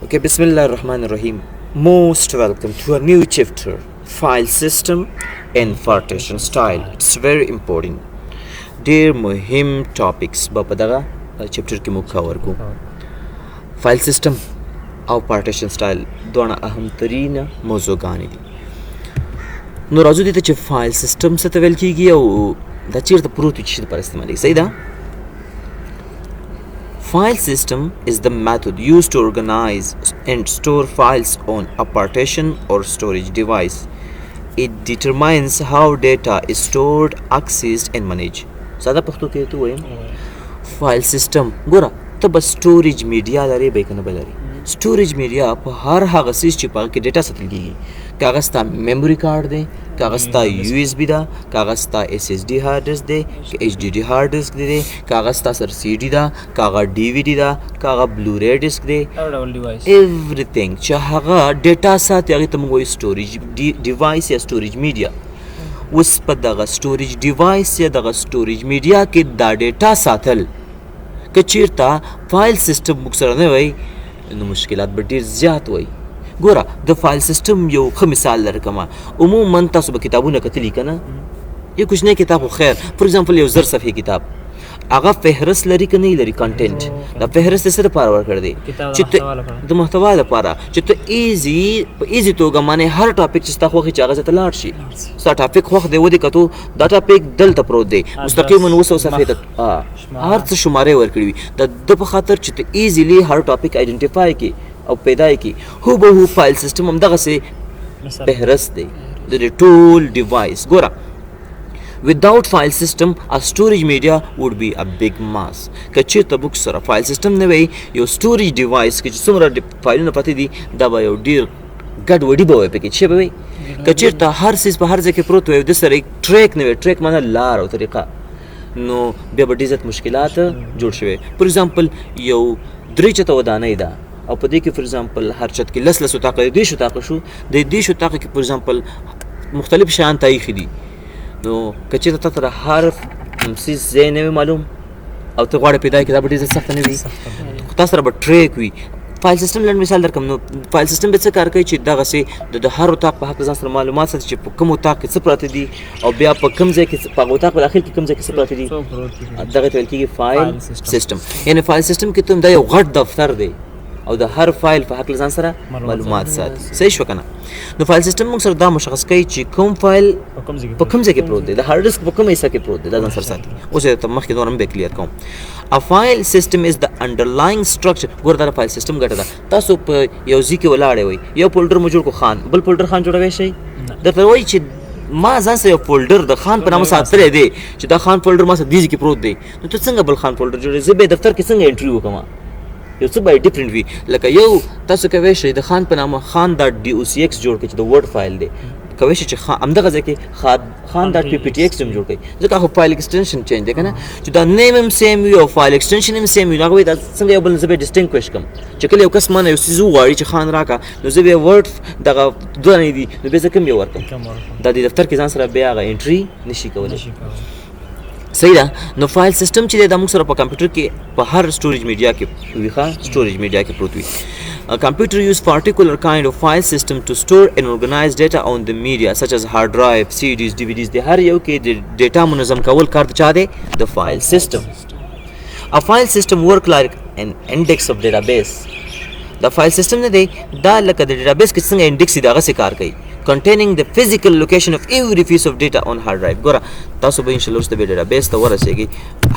Okay, Bismillah ar-Rahman ar-Rahim. Most welcome to a new chapter, File System and Partition Style. It's very important. ډیر مهم topics به په دغه chapter کې موږ کور کو. فایل سیستم او پارټیشن سټایل دواړه اهم ترین موضوعګانې دي. نو راځو دې ته چې فایل سیستم څه ته ویل کیږي او دا چیرته پروت وي، چې لپاره استعمالېږي. صحیح ده؟ File system is the method used to organize and store files on a partition or storage device. It determines how data is stored, accessed and managed. ساده پښتو کې ته وایم، فایل سیستم، ګوره، ته به storage media لرې به کنه؟ به لرې. storage media په هر هغه څیز چې په هغه کې data ساتل کیږي، که هغه ستا memory card دی، که هغه ستا USB ده، که هغه ستا SSD hard disk دی، که HDD hard disk دی، که هغه ستا سر CD ده، که هغه DVD ده، که هغه Blu-ray disk دی، هر ډول device. everything چې هغه data ساتي، هغې ته موږ وایو storage device یا storage media. اوس په دغه storage device یا دغه storage media کې دا data ساتل، که چیرته file system موږ سره نه وای، نو مشکلات به ډیر زیات وای. ګوره، د file system یو ښه مثال درکم. عموما تاسو به کتابونه کتلي که نه؟ یو کوچنی کتاب خو خیر، for example یو 1000 صفحې کتاب، هغه فهرست لري که نه لري؟ content. دا فهرست د څه لپاره ورکړ دی؟ کتاب د چې ته محتوا لپاره. د محتوا لپاره، چې ته easy، په easy توګه معنی هر topic چې ستا خوښ چې هغه ځای ته لاړ شي. ستا topic خوښ دی، ودې کتو، دا topic دلته پروت دی، مستقیما 900 صفحې ته هر څه شمارې ورکړي وي، د د په خاطر چې ته easily هر topic identify کړي او پیدا کړي. هو به هو file system هم دغسې مثال فهرست دی د دې ټول device. ګوره، without file system, a storage media would be a big mess. که چیرته موږ سره file system نه وي، یو storage device کې چې څومره فایلونه پاتې دي، دا به یو ډیر ګډ وډي به وي پکې. څه به وي؟ که چیرته هر څیز په هر ځای کې پروت وي، د سره track نه وي، track معنی لار او طریقه، نو بیا به ډېر زیات مشکلات جوړ شوي. for example یو درې چته ودانۍ ده او په دې کې for example هر چت کې لس لس اتاقه دي، 30 اتاقه شو. د 30 اتاقه کې for example مختلف شیان تایخي دي، نو که چېرته تا ته هر څیز ځای نه وي معلوم او ته غواړې پیدا کړې، دا به ډېر زیات سخته نه وي؟ خو تا سره به track وي. file system لنډ مثال درکم. نو file system به څه کار کوي؟ چې دغسې د هر اتاق په حق ځان سره معلومات ساتي چې په کوم اتاق کې څه پراته دي او بیا په کوم ځای کې په هغه اتاق په داخل کې کوم ځای کې څه پراته دي. څو پروت دي. دغه ته ویل کېږي فایل file system. سیستم. یعنی file system کې ته دا یو غټ دفتر دی او د هر فایل په حق ځان سره معلومات معلومات ساتي. صحیح شو کنه؟ نو file system موږ سره دا مشخص کوي چې کوم فایل په کوم ځای کې په کوم ځای کې پروت دی، د hard disk په کومه حصه کې پروت دی، دا ځان سره ساتي. اوس یې ته مخکې نور هم به clear کوم. A file system is the underlying structure. ګوره، دا file system ګټه ده. تاسو په یو ځای کې ولاړی وئ، یو folder مو جوړ کو خان، بل folder خان جوړوي شئ؟ نه. درته وایي چې ما ځان سره یو folder د خان په نامه ساتلی دی، چې دا خان folder ما سره دې ځای کې پروت دی، نو ته څنګه بل خان folder جوړوې؟ زه به دفتر کې څنګه entry وکړم؟ یو څه باید different وي. لکه یو تاسو کوی شئ د خان په نامه خان.docx جوړ کړئ چې د Word file دی. کوی شئ چې خان همدغه ځای کې خان.pptx هم جوړ کړئ، ځکه خو file extension change دی که نه؟ چې دا name هم same وي او file extension هم same وي، نو هغه وایي دا څنګه یو بل نه زه به distinguish کړم، چې کله یو کس ما نه یو څیز وغواړي چې خان راکړه، نو زه به Word دغه دوه نه دي، نو بیا زه کوم یو ورکړم؟ کوم ورکړم؟ دا د دفتر کې ځان سره بیا هغه entry نشي کولی. نشي کولی. صحیح ده؟ نو file system چې دی، دا موږ سره په کمپیوټر کې په هر storage media کې وي، ښه، storage media کې پروت وي. A computer use particular kind of file system to store and organize data on the media such as hard drive, CDs, DVDs. د هر یو کې د data منظم کول کار د چا دی؟ د file system. A file system work like an index of database. د file system نه دی، دا لکه د database کې څنګه index دی، دغسې کار کوي، containing the physical location of every piece of data on hard drive. ګوره، تاسو به ان شاء الله وروسته به database ته ورسېږئ.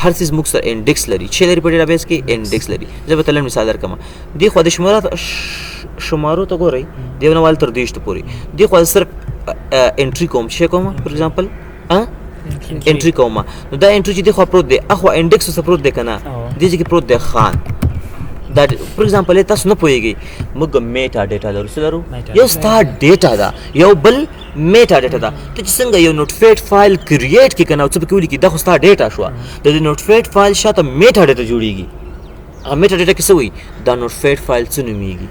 هر څیز موږ سره index لري. چې لري په database کې index لري. زه به ته لنډ مثال درکړم. دې خوا د شمارو ته ګورئ، دیو نه وال تر 30 پورې. دې خوا صرف entry کوم، چې کوم for example entry کوم، نو دا entry چې دی خوا پروت دی، اخوا index څه پروت دی که نه؟ او. دې ځای کې پروت دی خان. دا for example تاسو نه پوهیږئ، موږ meta data لرو. څه لرو؟ Meta. یو ستا data ده، یو بل meta data ده. ته چې څنګه یو Notepad file create کې کنه او څه پکې ولیکي، دا خو ستا data شوه. د دې Notepad file شاته meta data جوړیږي. هغه meta data کې څه وایي؟ دا Notepad file څه نومیږي،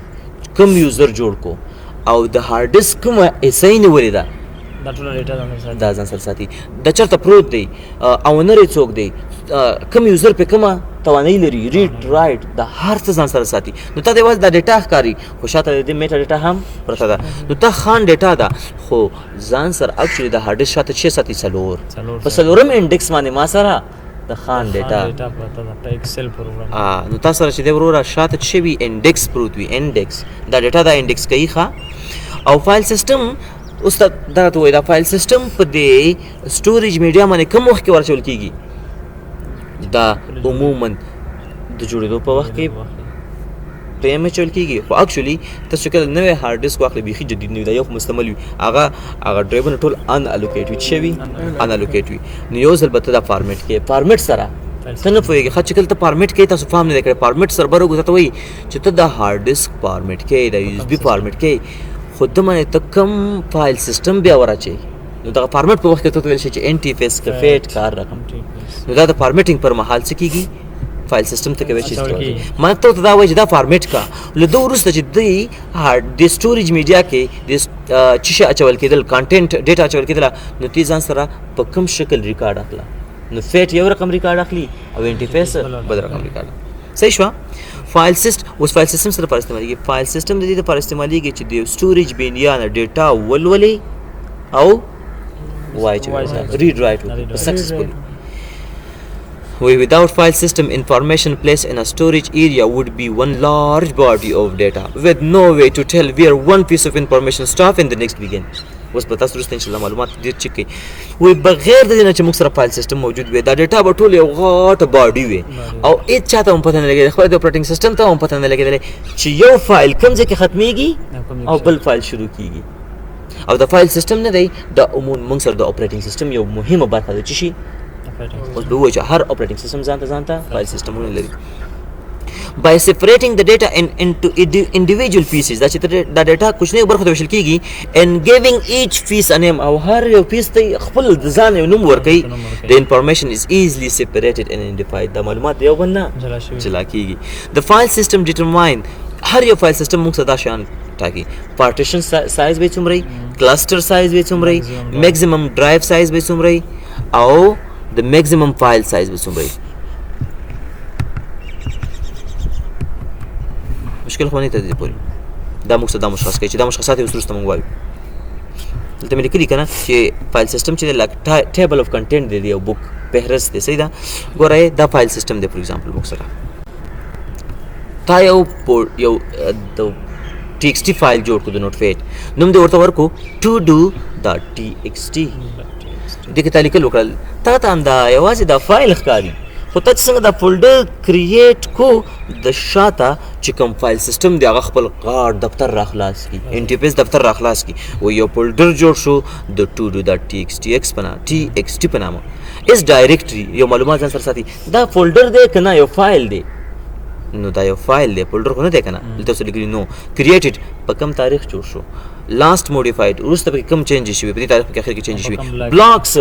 کوم user جوړ کو او د hard disk کومه حصه یې نیولې ده. دا ټول ډیټا ځان سره ساتي. دا ځان سره ساتي. دا چرته پروت دی، owner یې څوک دی، کوم user په کومه توانایي لري، read write، دا هر څه ځان سره ساتي. نو تا ته یوازې دا ډیټا ښکاري، خو شاته د دې meta data هم پرته ده. نو تا خان ډیټا ده، خو ځان سره actually د hard disk شاته چې ساتي څلور، په څلورم index باندې ما سره د خان ډیټا پرته ده په Excel program. نو تا سره چې دی وروره شاته څه وي، index پروت وي، index دا ډیټا دا index کوي. ښه، او file system اوس دا ته وایي، دا file system په دې storage media باندې کوم وخت کې ورچول کېږي؟ دا عموما د جوړېدو په وخت کې په یم اچول کېږي، خو actually تاسو کله نوی hard disk واخلئ، بیخي جدید نه وي، دا یو خو مستعمل وي، هغه ډرایوونه ټول unallocate وي، څه وي؟ unallocate وي. نو یو ځل به ته دا format کې، format سره ته نه پوهېږې. ښه، چې کله ته format کوې، تاسو فهم نه دی کړی، format سره بر وګوره، ته وایي چې ته دا hard disk format کوې، دا USB format کوې، خو ده باندې ته کوم file system بیا وراچوي. نو دغه format په وخت کې ته ویل شي چې NTFS که FAT کار رقم. نو دا د formatting پر مهال څه کېږي؟ file system ته کوي چې ما ته دا وایي چې دا format کا. له ده وروسته چې دی hard د storage media کې د څه شی اچول کېدل، content data اچول کېدله، نو تی ځان سره په کوم شکل ریکارډ اخله. نو FAT یو رقم ریکارډ اخلي او NTFS بل رقم ریکارډ. صحیح شوه؟ file syst اوس file system سره لپاره استعمالېږي. file system د دې لپاره استعمالېږي چې د یو storage media نه ډیټا ولولي او وایي چې read write وکړي successfully. Without file system, information placed in a storage area would be one large body of data with no way to tell where one piece of information stop and the next begin. اوس به تاسو وروسته انشاءالله معلومات ډېر چک کوي. وایي بغیر د دې نه چې موږ سره file system موجود وي، دا ډیټا به ټول یو غټه body وي او هېڅ چا ته هم پته نه لګېدله، خپل د operating system ته هم پته نه لګېدلې چې یو فایل کوم ځای کې ختمېږي او بل فایل شروع کېږي. او د file system نه دی، دا عموما موږ سره د operating system یو مهمه برخه ده چې شي. اوس به ووایو چې هر operating system ځان ته ځان ته file سیستمونه لري. By separating the data into individual pieces، دا چې دا ډیټا کوچنیو برخو ته ویشل کېږي، and giving each piece a name، او هر یو piece ته خپل د ځان یو نوم ورکوي، the information is easily separated and identified. دا معلومات یو بل نه جلا کېږي. The file system determine، هر یو file system موږ ته دا شیان ټاکي، partition size به یې څومره وي، cluster size به یې څومره وي، maximum drive size به یې څومره وي، او the maximum file size به څومره وي. مشکل خو نه ته دې پورې دا موږ څه دا مشخص کوي چې دا مشخصات یې اوس وروسته موږ وایو. دلته مې لیکلي که نه چې file system چې دی لکه table of content دی، یو book فهرست دی. صحیح ده؟ ګوره دا file system دی. for example موږ سره تا یو یو د TXT file جوړ کړو، د Notepad نوم دې ورته ورکو to do dot TXT. دې کې تا لیکل وکړل، تا ته همدا یوازې دا فایل ښکاري، خو ته چې څنګه دا folder create کو، د شاته چې کوم file system دی هغه خپل غاړ دفتر را خلاص کړي، NTFS دفتر را خلاص کړي، و یو folder جوړ شو د to do dot TXT x په نامه، TXT په نامه اس directory یو معلومات ځان سره ساتي. دا folder دی که نه یو فایل دی؟ نو دا یو فایل دی، folder خو نه دی که نه. دلته څه لیکلي، نو created په کوم تاریخ جوړ شو، last modified وروسته پکې کوم change شوي، په دې تاریخ پکې اخر کې change شوي، blocks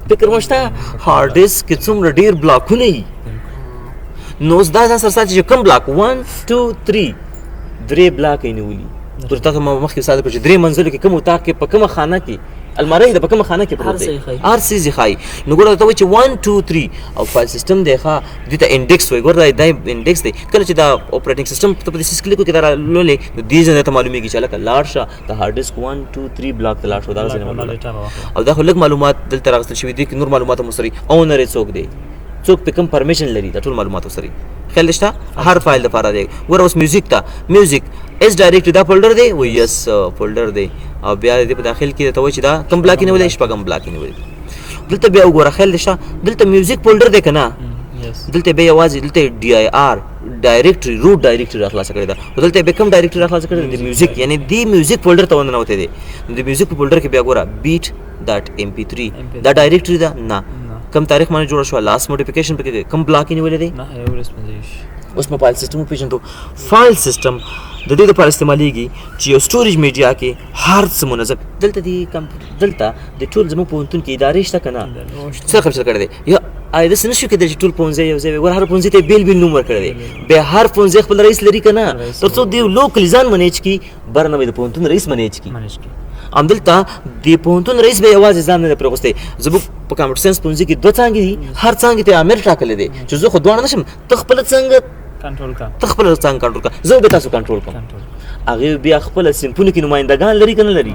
فکر مو شته hard disk کې څومره ډېر بلاکونه وي. نو اوس دا ځان سره ساتي چې کوم block 1 2 3 درې block یې نیولي. تر تاسو ما مخکې ساده کړو چې درې منزلو کې کوم اتاق کې په کومه خانه کې المارۍ ده، په کومه خانه کې پروت دی، هر څه یې ښایي. نو ګوره ته وایي چې 1 2 3 او file system دی، ښه دې ته index وایي. ګوره دا index دی، کله چې دا operating system ته په دې څیز click وکړې دا لولې، نو دې ځای ته معلومېږي چې هلکه لاړ شه د hard disk 1 2 3 block ته لاړ شه، دا ځای معلومات. او دا خو لږ معلومات دلته راغستل شوي دي، نور معلومات هم ورسره owner یې څوک دی، څوک په کوم permission لري، دا ټول معلومات ورسره. خیال شته هر فایل دپاره دی. ګوره اوس music ته، music اس directory دا folder دی، وایي yes folder دی، او بیا د دې په داخل کې ته وایي چې دا کوم block یې نیولی، شپږم block یې نیولی. دلته بیا وګوره خیال دې شته دلته music folder دی که نه، دلته بیا یوازې دلته DIR directory root directory را خلاصه کړې ده، خو دلته بیا کوم directory را خلاصه کړې ده، د music، یعنې دې music folder ته ورننوتی دی. نو د music په folder کې بیا ګوره beat dot MP3 دا directory ده نه، کوم تاریخ باندې جوړه شوه، last modification پکې کوم block یې نیولی دی. اوس مو file system وپېژندو. file system د دې لپاره استعمالېږي چې یو storage media کې هر څه منظم. دلته د کمپیوټر دلته د ټول زموږ پوهنتون کې ادارې شته که نه، څه خبر کړی دی؟ یا آیا داسې نه شو کېدای چې ټول پوهنځی یو ځای وي؟ ګوره هر پوهنځي ته یې بېل بېل نوم ورکړی دی، بیا هر پوهنځی خپل رئیس لري که نه، تر څو دی locally ځان manage کړي، بر نه به د پوهنتون رئیس manage کړي. همدلته د پوهنتون رئیس به یوازې ځان نه دی پرېغوستی. زموږ په کمپیوټر ساینس پوهنځي کې دوه څانګې دي، هر څانګې ته امر ټاکلی دی چې زه خو دواړه نشم، ته خپله څنګه کنټرول کا، ته خپله څنګه کنټرول کا، زه به تاسو کنټرول کوم. هغې بیا خپله صنفونو کې نمایندګان لري که نه لري؟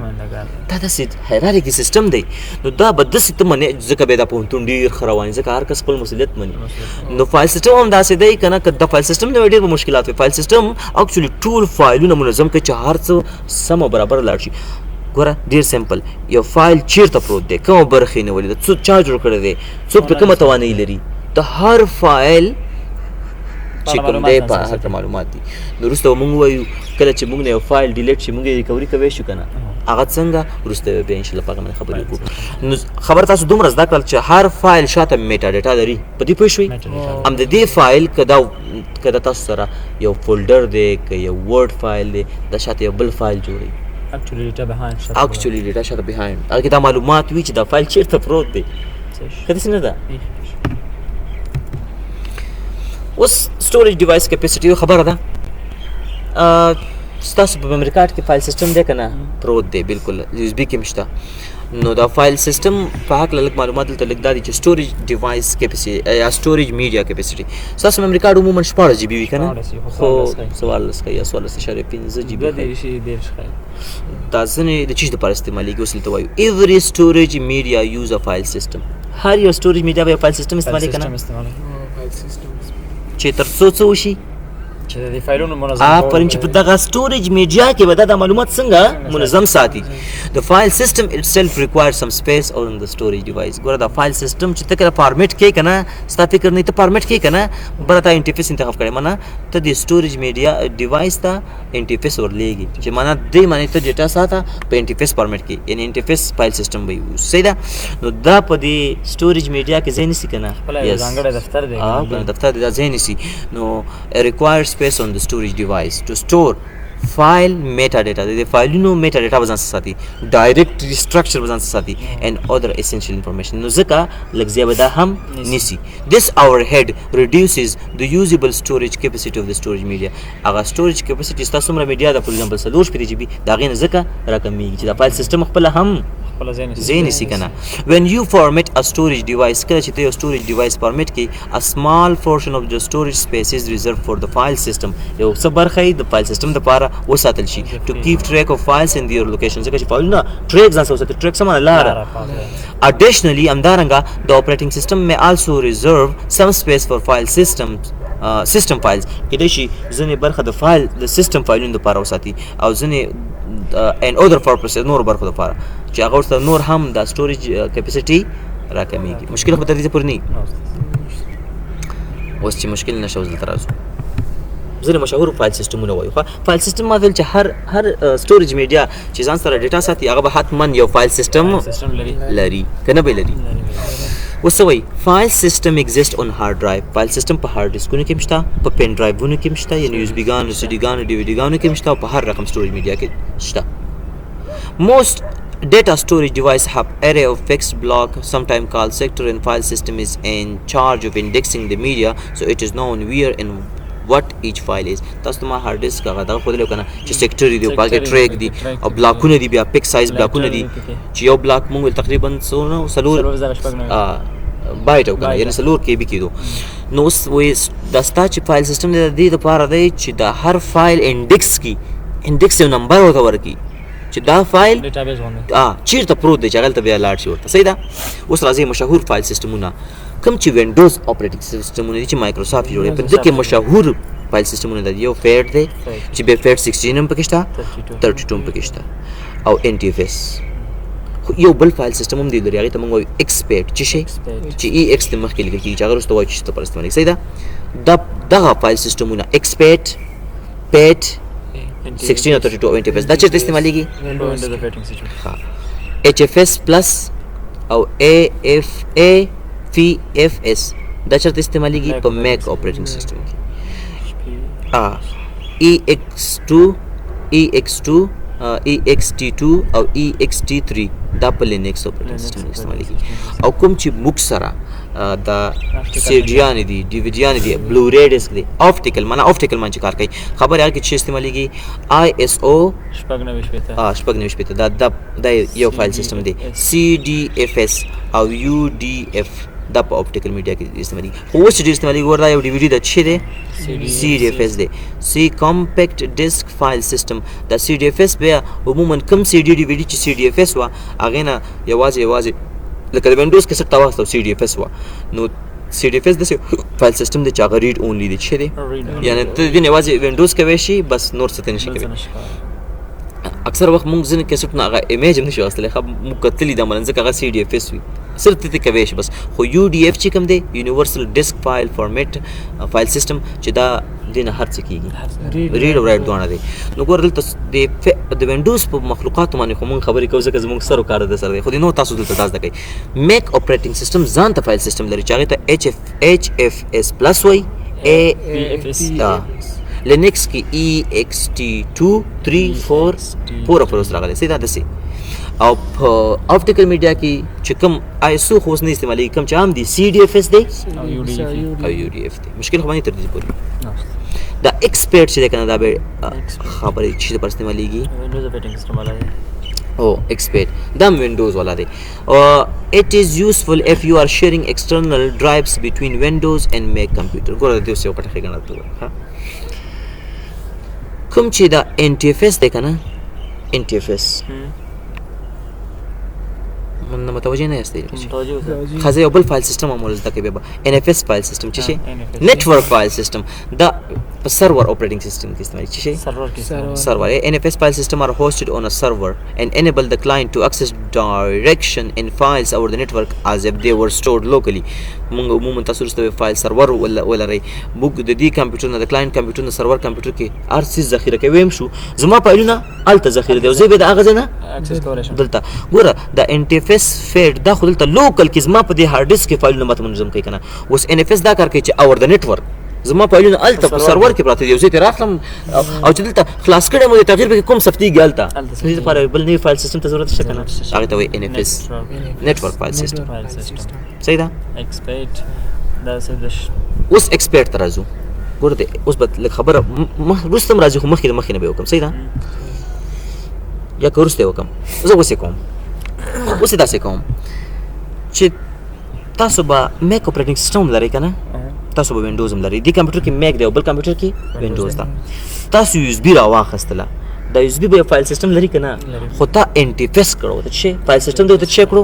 دا داسې hierarchy سیستم دی. نو دا به داسې ته منې، ځکه بیا دا پوهنتون ډېر ښه روان دی، ځکه هر کس خپل مسؤلیت مني. نو فایل سیستم هم داسې دی که نه، که د فایل سیستم نه وي ډېر به مشکلات وي. فایل سیستم actually ټول فایلونه منظم کړي چې هر څه سم او برابر لاړ شي. ګوره ډېر simple، یو فایل چیرته پروت دی، کومه برخه یې نیولې ده، څوک چا جوړ کړی دی، څوک پرې کومه توانایي لري، د هر فایل چې کوم دی په هر معلومات دي. نو وروسته به موږ ووایو کله چې موږ نه یو فایل delete شي، موږ یې recovery کوی شو که نه، هغه څنګه وروسته به بیا انشاءالله په هغه باندې خبرې وکړو. نو خبر تاسو دومره زده کړل چې هر فایل شاته metadata لري، په دې پوه شوئ؟ هم د دې فایل که دا تاسو سره یو folder دی، که یو Word فایل دی، دا شاته یو بل فایل جوړوي. Actually data behind، actually data شاته behind، هغه کې دا معلومات وي چې دا فایل چېرته پروت دی. که داسې نه ده؟ اوس storage device capacity یو خبره ده. ستاسو په memory card کې فایل سیستم دی که نه؟ پروت دی، بالکل USB کې هم شته. نو دا فایل سیستم په هکله لږ معلومات دلته لږ دا دي چې storage device capacity یا storage media capacity. ستاسو memory card عموما 16 GB وي که نه؟ خو 14 ښایي یا 14.5 GB ښایي. دا ځینې د چیش دپاره استعمالېږي، اوس دلته وایو every storage media use a file system. هر یو storage media به یو فایل سیستم استعمالوي که نه؟ چې تر څو څه وشي چې د فایلونو منظم آفرین، چې په دغه storage media کې به دا معلومات څنګه منظم ساتي. The file system itself requires some space on the storage device. ګوره دا فایل سیستم چې ته کله format کې که نه، ستا فکر نه ته format کې که نه، بله تا NTFS انتخاب کړی، معنا ته د storage media device ته NTFS ورلېږي، چې معنا دې معنی ته data ساته په NTFS format کې، یعنی NTFS file system به وي. صحیح ده؟ نو دا په دې storage media کې ځای نیسي که نه؟ ځانګړی دفتر دی، دفتر دی، دا ځای نیسي. نو requires space on the storage device to store file metadata. د فایلونو metadata به ځان سره ساتي، directory structure به ځان سره ساتي and other essential information. نو ځکه لږ ځای به دا هم نیسي. This overhead reduces the usable storage capacity of the storage media. هغه storage capacity ستا څومره media ده، for example 64 GB، د هغې نه ځکه راکمېږي چې دا فایل سیستم خپله هم ځای نیسي که نه. When you format a storage device، کله چې ته یو storage device format کې، a small portion of the storage space is reserved for the file system. یو څه برخه یې د فایل سیستم دپاره وساتل شي to keep track of files in their location، ځکه چې فایلونه track ځان سره وساتي. Track څه معنی؟ لاره. Additionally، همدارنګه the operating system may also reserve some space for file systems system files. کېدای شي ځینې برخه د فایل د سیستم فایلونو دپاره وساتي او ځینې and other purposes، نورو برخو دپاره، چې هغه ورته نور هم د storage capacity راکمېږي. مشکل خو به تر دې پورې نه وي. اوس چې مشکل نشته، اوس دلته راځو ځینې مشهور فایل سیستمونه وایو. فایل سیستم ما ویل چې هر storage media چې ځان سره data ساتي، هغه به حتما یو فایل سیستم لري که نه به لري. اوس څه وایي؟ File system exist on hard drive. فایل سیستم په هارډ ډیسکونو کې هم شته، په pen drive ونو کې هم شته، یعنی USB ګانو، CD ګانو، DVD ګانو کې هم شته، او په هر رقم storage media کې شته. Most data storage device have array of fixed block, sometimes called sector, and file system is in charge of indexing the media, so it is known where and what each file is. تاسو ته ما hard disk هغه دغه ښودلی که نه چې sector دي او پاکې track دي او بلاکونه دي، بیا fix size بلاکونه دي چې یو بلاک مونږ ویل تقریبا څو څلور بایټ او که نه، یعنې څلور KB کېدو. نو اوس وایي دا ستا چې فایل سیستم دی د دې دپاره دی چې د هر فایل index کړي، index یو نمبر ورته ورکړي چې دا فایل چیرته پروت دی چې هغه هلته بیا لاړ شي ورته. صحیح ده؟ اوس راځي مشهور فایل سیستمونه کوم چې وینډوز operating سیستمونه دي چې مایکروسافټ جوړوي. په دې کې مشهور فایل سیستمونه دي، یو FAT دی چې بیا FAT 16 هم پکې شته، 32 هم پکې شته، او NTFS. خو یو بل فایل سیستم هم دی لري، هغې ته موږ وایو exFAT، چې شی چې EX د مخکې لیکل کېږي، چې هغه وروسته وایو چې څه لپاره استعمالېږي. صحیح ده؟ دغه فایل سیستمونه exFAT، FAT 16 او 32 او NTFS دا چېرته استعمالېږي؟ HFS plus او AFA VFS دا چېرته استعمالېږي؟ په Mac operating system کې. EX2 EX2 EXT2 او EXT3 دا په Linux operating system کې استعمالېږي. او کوم چې موږ سره دا سی ډیان دي، ډي وی ډیان دي، بلو ری ډیسک دي، اپټیکل معنا اپټیکل باندې کار کوي. خبر هغه کې چې استعمالېږي آی اس او 96. 96، دا دا دا یو فایل سیستم دی، سی ډي اف اس او یو ډي اف، دا په اپټیکل میډیا کې استعمالېږي. خو اوس چې ډېر استعمالېږي، ګوره دا یو ډي وی ډي دا چې دی سی ډي اف اس دی، سی کمپیکټ ډیسک فایل سیستم. دا سی ډي اف اس بیا عموما کم سی ډي ډي وی ډي چې سی ډي اف اس وه، هغې نه یوازې لکه د وینډوز کیسټ ته واخیسته او سی ډي اف اس وه، نو سی ډي اف اس داسې فایل سیستم دی چې هغه ریډ اونلی دی. چې دی یعنی ته دې نه یوازې وینډوز کوی شي، بس نور څه ته نشي کوی. اکثر وخت موږ ځینې کیسټونه هغه امیج هم نشو اخیستلی، ښه موږ کتلي دا ملن، ځکه هغه سی ډي اف اس وي، صرف ته کوی شي بس. خو یو ډي اف چې کوم دی، یونیورسل ډیسک فایل فارمیټ فایل سیستم، چې دا دینه هر څه کیږي، ریډ او رایټ دواړه دی. نو ګور دلته د وینډوز په مخلوقاتو باندې خو مونږ خبرې کوو ځکه زمونږ سر او کار د سره دی، خو د نو تاسو دلته دا زده کوئ. میک اپریټینګ سیستم ځان ته فایل سیستم لري چې هغې ته ایچ اف ایچ اف اس پلس وایي، ای پی اف اس. لینکس کې ای ایکس ټي 2 3 4 پوره پروس راغلی، صحیح ده داسې. او په اپټیکل میډیا کې چې کوم آی اس او خو اوس نه استعمالېږي، کوم چې عام دي سی ډي اف اس دی او یو ډي اف. او یو ډي اف دی. مشکل خو باندې تر دې پورې دا exFAT چې دی کنه، دا به خبرې چې پر استعمالېږي وینډوز اپریټینګ سیستم والا دی. او exFAT دا هم وینډوز والا دی. It is useful if you are sharing external drives between Windows and Mac computer. ګوره دې اوس یو غټه ښېګڼه درته ووایم. ښه، کوم چې دا ان ټي اف اس دی که نه، ان ټي اف اس نه متوجه نه یاستئ؟ متوجه اوسه. ښه، زه یو بل فایل سیستم هم ور زده کوي بیا، ان اف اس فایل سیستم چې شي، NFS. نیټورک فایل سیستم، دا په سرور اپریټینګ سیستم کې استعمالېږي. چې شي سرور کې. Server. NFS file system are hosted on a server and enable the client to access direction in files over the network as if they were stored locally. مونږ عموما تاسو وروسته فایل سرور ولرئ، موږ د دې کمپیوټر نه د کلاینټ کمپیوټر نه سرور کمپیوټر کې هر څیز ذخیره کوي. ویم شو زما فایلونه هلته ذخیره دي او زه به د هغه ځای نه اکسس کولی شم. دلته ګوره د ان ټي اف اس فیډ دا خو دلته لوکل کې زما په دې هارډ ډیسک کې فایلونه ماته منظم کوي کنه. اوس ان اف اس دا کار کوي چې اور د نتورک زما فایلونه هلته په سرور کې پراته دي او زه ترې راخلم، او چې دلته خلاص کړی مو د تغییر پکې کوم ثبتېږي هلته. هلته د دې لپاره بل نوي فایل سیستم ته ضرورت شته که نه، هغې ته وایي ان اف اس نیټورک فایل سیستم. فایل سیستم. صحیح ده. exFAT دا څه د اوس exFAT ته راځو. ګوره دی اوس به لږ خبره وروسته هم راځي، خو مخکې د مخکې نه به یې وکړم. صحیح ده یا که وروسته یې وکړم؟ زه اوس یې کوم. اوس یې داسې کوم چې تاسو به میک اپریټینګ سیستم لرئ که نه، تاسو به وینډوز هم لرئ. دې کمپیوټر کې میک دی او بل کمپیوټر کې وینډوز ده. تاسو یو اس بي راواخیستله، دا یو اس بي به یو فایل سیستم لري که نه؟ لري. خو تا ان ټي اف اس کړو، ته چې فایل سیستم دی ته چې کړو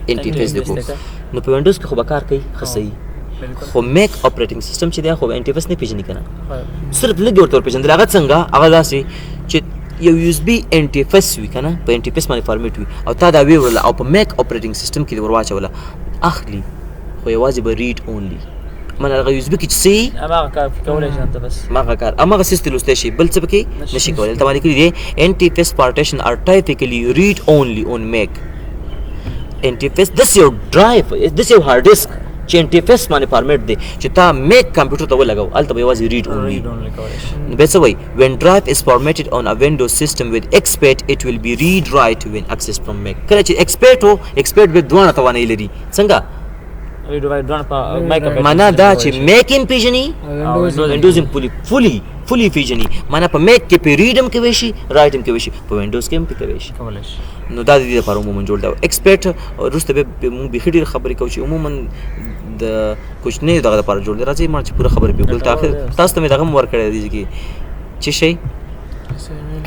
ان ټي اف اس دی کړو، نو په وینډوز کې خو به کار کوي ښه صحیح، خو میک اپریټینګ سیستم چې دی خو ان ټي اف اس نه پیژني که نه، صرف لږ ورته ورپېژندل. هغه څنګه؟ هغه داسې چې یو یو اس بي ان ټي اف اس وي که نه، په ان ټي اف اس باندې فارمیټ وي، او تا دا وی وړله او په میک اپریټینګ سیستم کې دې ورواچوله، اخلي خو یوازې به ریډ اونلي، معنی هغه یو اس بي کې چې څه وي هماغه کار کولی شم ته بس، هماغه کار هماغه څیز ته لوستی شي، بل څه پکې نشي کولی. دلته باندې لیکلي دي ان ټي اف اس پارټیشن ار ټایپیکلی ریډ اونلي اون میک. ان ټي اف اس داسې یو ډرایو، داسې یو هارډ ډیسک چې ان ټي اف اس باندې فارمیټ دی چې تا میک کمپیوټر ته ولګو، هلته به یوازې ریډ اونلي. ریډ اونلي کولی شي. نو بیا څه وایي؟ When drive is formatted on a Windows system with exFAT, it will be read write when accessed from Mac. کله چې exFAT و، exFAT به دواړه توانایي لري. څنګه؟ ریډ رایټ دواړه په میک اپریټینګ معنا دا چې میک هم پیژني، وینډوز هم فولي پیژني. معنا په میک کې په ریډ هم کوي شي، رایټ هم کوي شي، په وینډوز کې هم پې کوي شي. کولی شي. نو دا د دې لپاره عموما جوړ دی exFAT. وروسته به موږ بیخي ډېرې خبرې کوو چې عموما د کوچنیو دغه لپاره جوړ دی. راځئ ما چې پوره خبرې پرې وکړو. دلته اخر تاسو ته مې دغه هم ورکړی دی چې څه شی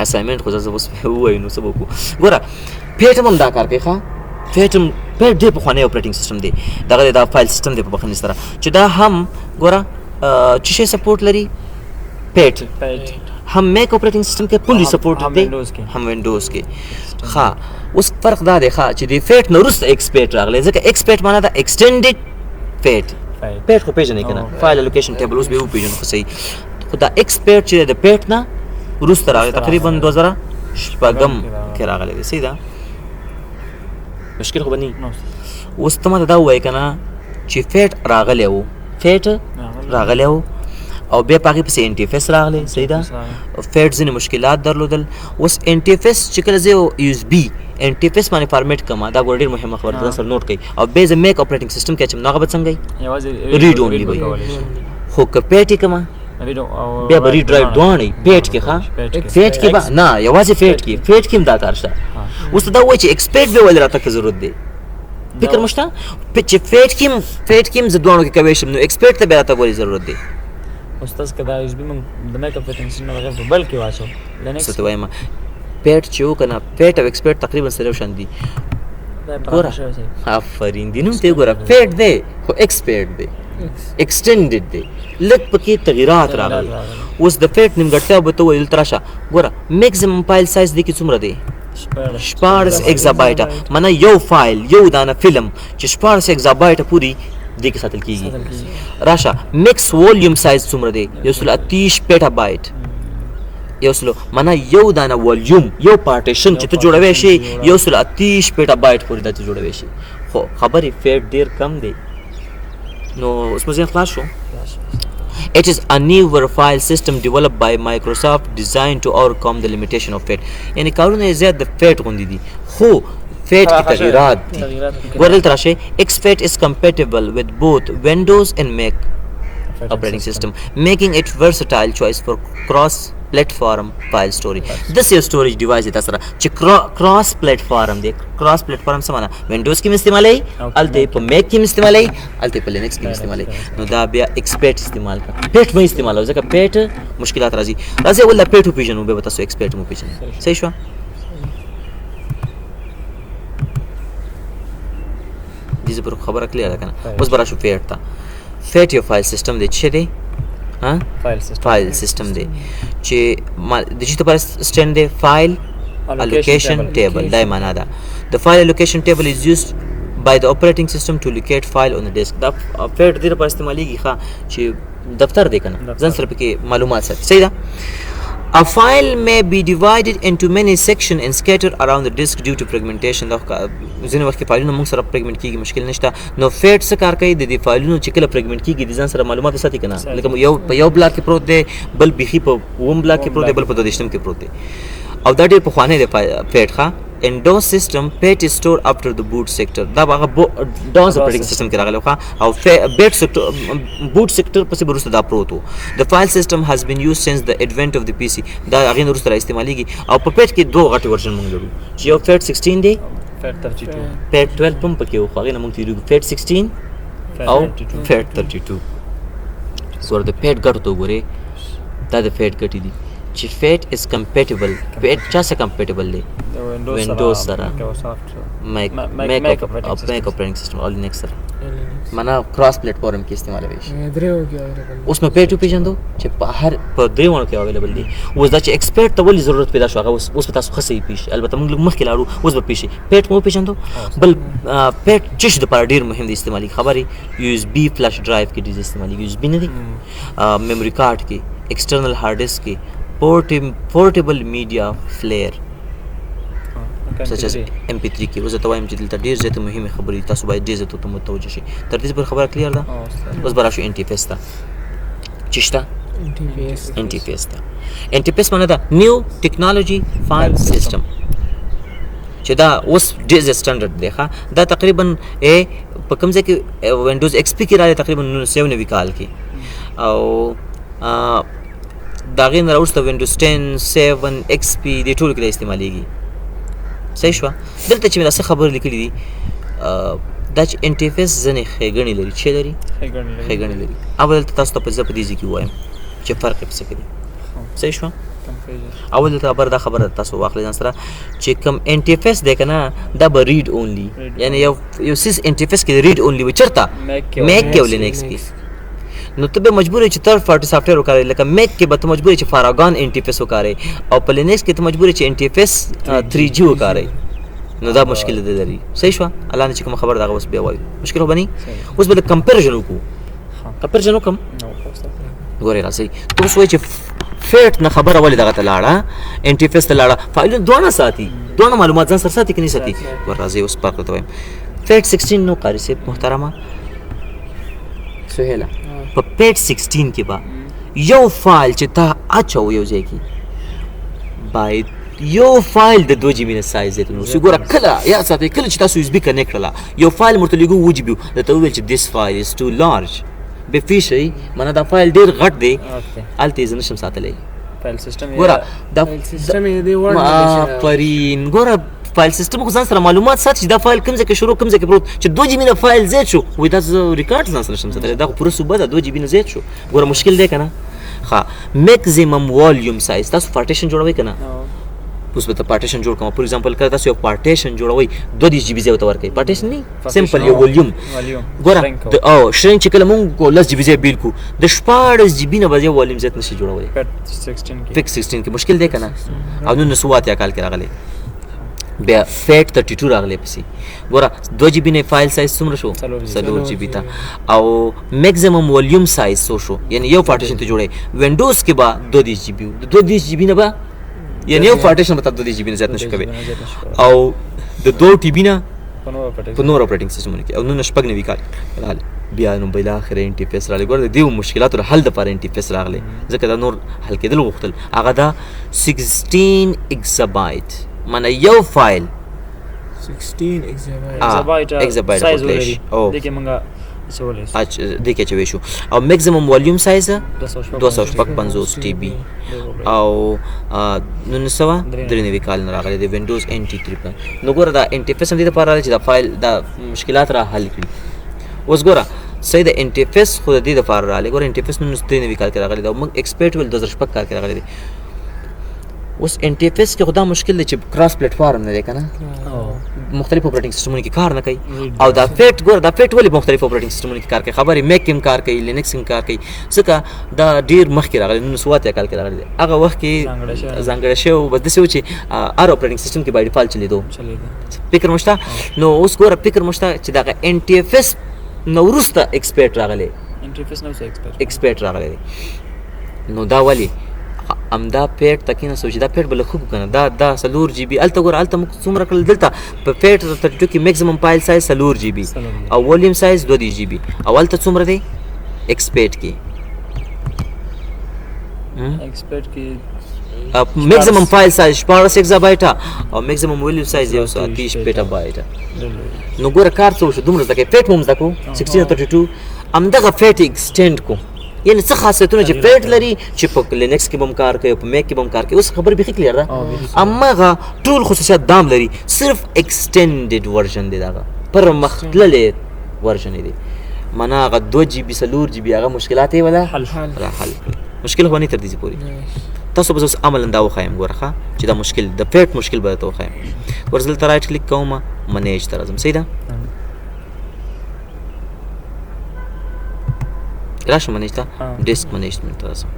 اساینمنټ، خو زه اوس ووایم نو څه به وکړو. ګوره FAT هم دا کار کوي. ښه، FAT هم FAT ډېر پخوانی اپریټینګ سیستم دی، دغه دی دا فایل سیستم دی په بخښنې سره چې دا هم ګوره چې شی سپورټ لري FAT FAT هم میک اپریټینګ سیستم کې فولي سپورټ هم دی، Windows کې. هم وینډوز کې. ښه، اوس فرق دا دی ښه چې د FAT نه وروسته exFAT راغلی، ځکه exFAT معنا ده اکسټنډډ FAT. FAT. FAT خو پیژنې که نه؟ فایل الوکیشن ټیبل اوس به وپېژنو خو صحیح. خو دا exFAT چې د FAT نه وروسته راغلی، تقریبا 2006 کې راغلی دی. صحیح ده، مشکل خو به نه وي. اوس ته ماته دا ووایې که نه چې FAT راغلی و، FAT راغلی و او بیا په هغې پسې NTFS راغلی، صحیح ده. FAT ځینې مشکلات درلودل. اوس NTFS چې کله زه یو USB NTFS باندې فارمیټ کوم، دا ګوره ډېر مهمه خبره ده، سره نوټ کړئ. او بیا زه Mac operating system کې اچوم، نو هغه به څنګه وي؟ read only وي. خو که FAT یې کوم بیا به read write دواړه وي. FAT کې ښه، FAT کې به نه، یوازې FAT کې، FAT کې هم دا کار شته. اوس ته دا وایي چې exFAT به ولې راته ضرورت دی؟ فکر مو شته چې FAT کې هم، FAT کې هم زه دواړو کې کوی شم، نو exFAT ته بیا راته ولې ضرورت دی؟ استاد که دا USB موږ د Mac operating system بغیر په بل کې واچو، څه ته وایم، FAT چې و که نه، FAT او exFAT تقریبا سره یو شان دي. ګوره آفرین دي، نوم ته یې ګوره، FAT دی خو exFAT دی، extended دی، لږ پکې تغیرات راغلل. اوس د FAT نیمګړتیا به ته وایې، دلته راشه ګوره، maximum file size دې کې څومره دی؟ 16 اگزابایټه. معنی یو فایل، یو دانه فلم چې 16 اگزابایټه پورې دې کې ساتل کیږي. راشه max volume size څومره دی؟ 128 پیټا بایټ. یو سلو، معنی یو دانه volume، یو پارټیشن چې ته جوړوي شي، 128 پیټا بایټ پورې دا ته جوړوي شي. خو خبرې FAT ډیر کم دی. نو اوس مو ذهن خلاص شو. It is a newer file system developed by Microsoft designed to overcome the limitation of FAT. یعنی کارونه یې زیات د FAT غوندې دي، خو FAT کې تغیرات دي. ګوره دلته راشئ، exFAT is compatible with both Windows and Mac operating system, making it versatile choice for cross platform file storage. داسې یو storage device دی تاسو سره چې cross platform دی. cross platform څه معنا؟ وینډوز کې هم استعمالوي، هلته یې په Mac کې هم استعمالوي، هلته یې په Linux کې هم استعمالوي. نو دا بیا exFAT استعمال کړه، FAT مه استعمالوه ځکه FAT مشکلات راځي. راځئ اول دا FAT وپېژنو، بیا به تاسو exFAT هم وپېژنئ. صحیح شوه؟ دې ځای پر خبره clear ده که نه؟ اوس به راشو FAT ته. FAT یو file system دی. چې دی file system، file system دی چې د چې لپاره stand دی؟ file allocation table، دا یې معنا ده. The file allocation table is used by the operating system to locate file on the disk. دا FAT دې لپاره استعمالیږي ښه چې دفتر دی کنه، ځان سره پکې معلومات ساتي. صحیح ده. A file may be divided into many sections and scattered around the disk due to fragmentation. دا ځینې وخت کې فایلونه موږ سره fragment کیږي، مشکل نشته. نو FAT څه کار کوي؟ د دې فایلونو چې کله fragment کیږي، د ځان سره معلومات ساتي کنه. لکه یو په یو block کې پروت دی، بل بیخي په اووم block کې پروت دی، بل په 22 کې پروت دی. او دا ډېر پخوانی دی FAT ښه. In DOS system, FAT is stored after the boot sector. دا هغه DOS operating system کې راغلی ښه، او boot sector، boot sector پسې وروسته دا پروت وو. The file system has been used since the advent of the PC. دا هغې نه وروسته را استعمالیږي. او په FAT کې دوه غټې version موږ لرو، چې یو FAT 16 دی، FAT 32، FAT 12 هم پکې و، خو هغې نه موږ تېرېږو. FAT 16 او FAT 32. ګوره د FAT ګټو ته وګورئ، دا د FAT ګټې دي چې FAT is compatible. FAT چا سره compatible دی؟ وینډوز سره، Mac، Mac Mac operating system او Linux سره، معنا cross platform کې استعمالوي شي. دریو کې available. اوس نو FAT وپېژندو چې په هر په درې واړو کې available دي. اوس دا چې exFAT ته ولې ضرورت پیدا شو، هغه اوس اوس به تاسو ښه صحیح پېښ شي. البته موږ لږ مخکې لاړو، اوس به پېښ شي. FAT مو وپېژندو. بل FAT چې شي دپاره ډېر مهم دی، استعمالي خبرې USB flash drive کې ډېر استعمالېږي. USB نه دی، memory card کې، external hard disk کې، portable media player such as MP3 کې. اوس ته وایم چې دلته ډېر زیات مهمې خبرې دي، تاسو باید ډېر زیات ورته متوجه شئ. تر دې پورې خبره clear ده؟ اوس به راشو NTFS ته. چې شته NTFS. NTFS ته. NTFS معنی ده new technology file system، چې دا اوس ډېر زیات standard دی ښه. دا تقریبا په کوم ځای کې وینډوز XP کې راغلی، تقریبا 1990 کال کې، او د هغې نه راوروسته وینډوز 10، 7، XP دې ټولو کې دا استعمالیږي. صحیح شوه؟ دلته چې مې دا څه خبرې لیکلې دي، دا چې NTFS ځینې ښېګڼې لري. چې لري ښېګڼې لري، اول دلته تاسو ته په زه په دې ځای کې ووایم چې فرق یې په څه کې دی. صحیح شوه؟ اول دلته خبر دا خبره تاسو واخلئ ځان سره چې کوم NTFS دی که نه، دا به read only، یعنی یو یو څیز NTFS کې read only وي، چېرته؟ Mac کې او Linux کې. نو ته به مجبور یې چې third party software وکاروې. لکه Mac کې به ته مجبور یې چې Paragon NTFS وکاروې، او په Linux کې ته مجبور یې چې NTFS 3G وکاروې. نو دا مشکل دی لري. صحیح شوه؟ الله نه چې کومه خبره ده هغه اوس بیا وایو، مشکل خو به نه. اوس به د comparison وکړو. comparison وکړم؟ ګورې راځئ، ته اوس وایې چې FAT نه خبره ولې دغه ته لاړه، NTFS ته لاړه؟ فایلونه دواړه ساتي، دواړه معلومات ځان سره ساتي که نه ساتي؟ ور راځئ اوس فرق درته وایم. FAT 16 نو قاري صاحب محترمه سهیله، په FAT 16 کې به یو فایل چې تا اچو یو ځای کې باید یو فایل د 2 جی بي نه سایز زیات نو ګوره کله یا ساتي، کله چې تاسو یو اس بي کنیکټ کړله یو فایل مرته لګو 2 جی بي، درته وویل چې this file is too large، به فیشي معنی دا فایل ډیر غټ دی، هلته یې زه نشم ساتلی. فایل سیستم ګوره دا فایل سیستم یې دی وړ نه دی چې آفرین. ګوره فایل سیستم خو ځان سره معلومات ساتي چې دا فایل کوم ځای کې شروع کوم ځای کې پروت، چې 2 جی بي نه فایل زیات شو وایي دا زه ریکارډ ځان سره نشم ساتلی، دا خو پوره صوبه ده، 2 جی بي نه زیات شو. ګوره مشکل دی که نه؟ ښه maximum volume size تاسو پارټیشن جوړوئ که نه؟ اوس به ته پارټیشن جوړ کوم، فور ایگزامپل کله تاسو یو پارټیشن جوړوئ 32 جی بي ځای ورته ورکوئ، پارټیشن نه سمپل یو والیوم. ګوره او شرینک چې کله مونږ 10 جی بي ځای بیل کو د 16 جی بي نه به یو والیوم زیات نشي جوړولی. فیک 16 کې مشکل دی که نه؟ او 1980 کال کې راغلی، بیا FAT 32 راغلی پسې. ګوره 2 جی بي نه فایل سایز څومره شو؟ 4 جی بي ته. او maximum volume size څو شو؟ یعنی یو پارټیشن ته جوړوي وینډوز کې به 32 جی بي، 32 جی بي نه به یعنی یو پارټیشن به 32 جی بي نه زیات نشي کوي، او د 2 ټي بي نه په نور اپریټینګ سیستمونو کې. او 1996 کال راغلی، بیا نو بالاخره ان ټي اف اس راغلی. ګوره د دې مشکلاتو د حل دپاره ان ټي اف اس راغلی، ځکه دا نور حل کېدل غوښتل. هغه دا 16 اکزابایټ، معنی یو فایل 16 اکزابایټ اکزابایټ سایز ورتلی ولري. شي. او دې کې مونږ اچولی شو. دې کې اچولی شو. او maximum volume size 256 ټي بي. او 1993 کال نه راغلی دی وینډوز ان ټي 3 پلان. نو ګوره دا ان ټي اف اس هم دې دپاره راغلی چې دا فایل دا مشکلات را حل کړي. اوس ګوره صحیح ده، ان ټي اف اس خو د دې دپاره راغلی. ګوره ان ټي اف اس 1993 کال کې راغلی دی، او موږ اکسپرټ ویل 2006 کال کې راغلی دی. اوس ان ټي اف اس کې خو دا مشکل دی چې کراس پلیټ فارم نه دی که نه، مختلف اپریټینګ سیستمونو کې کار نه کوي. او دا FAT ګوره دا FAT ولې مختلف اپریټینګ سیستمونو کې کار کوي؟ خبرې میک کې هم کار کوي، لینکس کې هم کار کوي، ځکه دا ډېر مخکې راغلی، 1980 کال کې راغلی دی. هغه وخت کې ځانګړی شوی و، بس داسې و چې هر اپریټینګ سیستم کې بای ډیفالت چلېدو. فکر مو شته؟ نو اوس ګوره فکر مو شته چې دغه ان ټي اف اس نه وروسته اکسپرټ راغلی، اکسپرټ راغلی دی. نو دا ولې همدا FAT ته کېناستو چې دا FAT به لږ ښه کړو که نه، دا 4 جی بي. هلته ګوره هلته موږ څومره کړل، دلته په FAT 32 کې maximum file size 4 جی بي او والیوم سایز 32 جی بي، او هلته څومره دی exFAT کې؟ exFAT کې maximum file size 16 اکزابایټه او maximum volume size 130 پیټابایټه. نو ګوره کار څه وشو، دومره زده کوې، FAT مو هم زده کړو 16 32، همدغه FAT extend کو، یعنی څه خاصیتونه چې FAT لري چې په لینکس کې به هم کار کوي او په میک کې به هم کار کوي. اوس خبر بیخي clear ده، هماغه ټول خصوصیات دام لري، صرف extended version دی، دغه پرمختللی version دی. معنا هغه 2 جی بي 4 جی بي هغه مشکلات یې ولا حل را حل کړل. مشکل خو نه تر دې پورې. تاسو به اوس عملاً دا وښایم، ګوره ښه چې دا مشکل د FAT مشکل به درته وښایم. ورځ دلته right click کوم، manage ته راځم، صحیح ده؟ راشم manage ته، disk management ته راځم.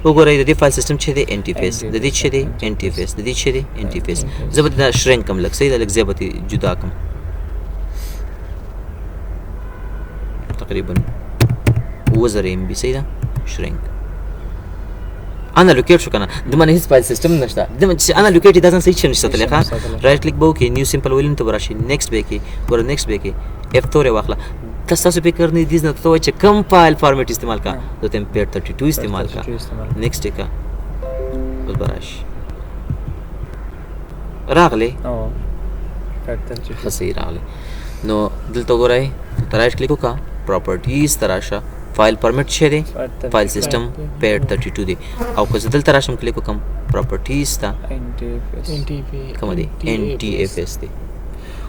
وګورئ د دې فایل سیستم چې دی ان ټي اف اس، د دې چې دی ان ټي اف اس، د دې چې دی ان ټي اف اس. زه به دا shrink کم لږ، صحیح ده؟ لږ ځای به ترې جدا کم، تقریبا 7000 ام بي، صحیح ده؟ shrink unallocate شو که نه، د معنی هیڅ فایل سیستم نشته، د معنی چې unallocate دا ځان څه هیڅ شي نشته ساتلی. ښه right click به وکړې، new simple volume ته به راشي، next به یې کړې، ګوره next به یې کړې، اف تورې واخله. ته ستاسو فکر نه دي نه ته وایې چې کوم فایل فارمیټ استعمال کا، زه ته FAT 32 استعمال کا، next یې کا، اوس به راشي. راغلی؟ ښه صحیح راغلی. نو دلته وګورئ، دلته right click وکړه، properties ته راشه، فایل فارمیټ څه دی؟ فایل سیستم FAT 32 دی. او که زه دلته راشم کلیک وکړم properties ته، کومه دی؟ ان ټي اف اس دی.